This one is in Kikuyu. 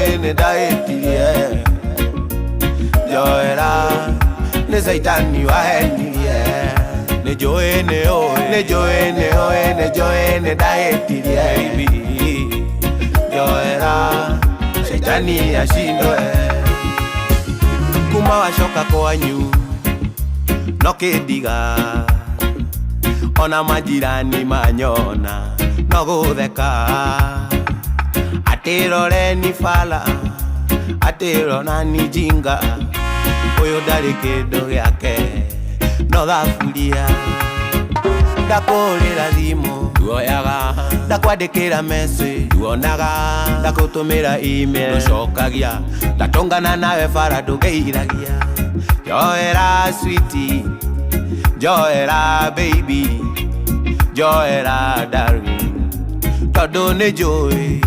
Nĩ ndahĩtirie. Njoera, nĩ caitani wahenirie. Nĩ njũĩ nĩ ũĩ, nĩ njũĩ nĩ ũĩ, nĩ njũĩ nĩ ndahĩtirie. Njoera, caitani acindwe. Kuma wacoka kwanyu no kĩndiga, ona majirani manyona no gũtheka, atĩ roreni fala, atĩ ronani jinga, ũyũ ndarĩ kĩndũ gĩake no thaburia. Ndakũhũrĩra thimũ nduoyaga, ndakwandĩkĩra message nduonaga, ndakũtũmĩra email ndũcokagia, ndatũngana nawe bara ndũngeithagia. Njoera sweetie, njoera baby, njoera darling, tondũ nĩ njũĩ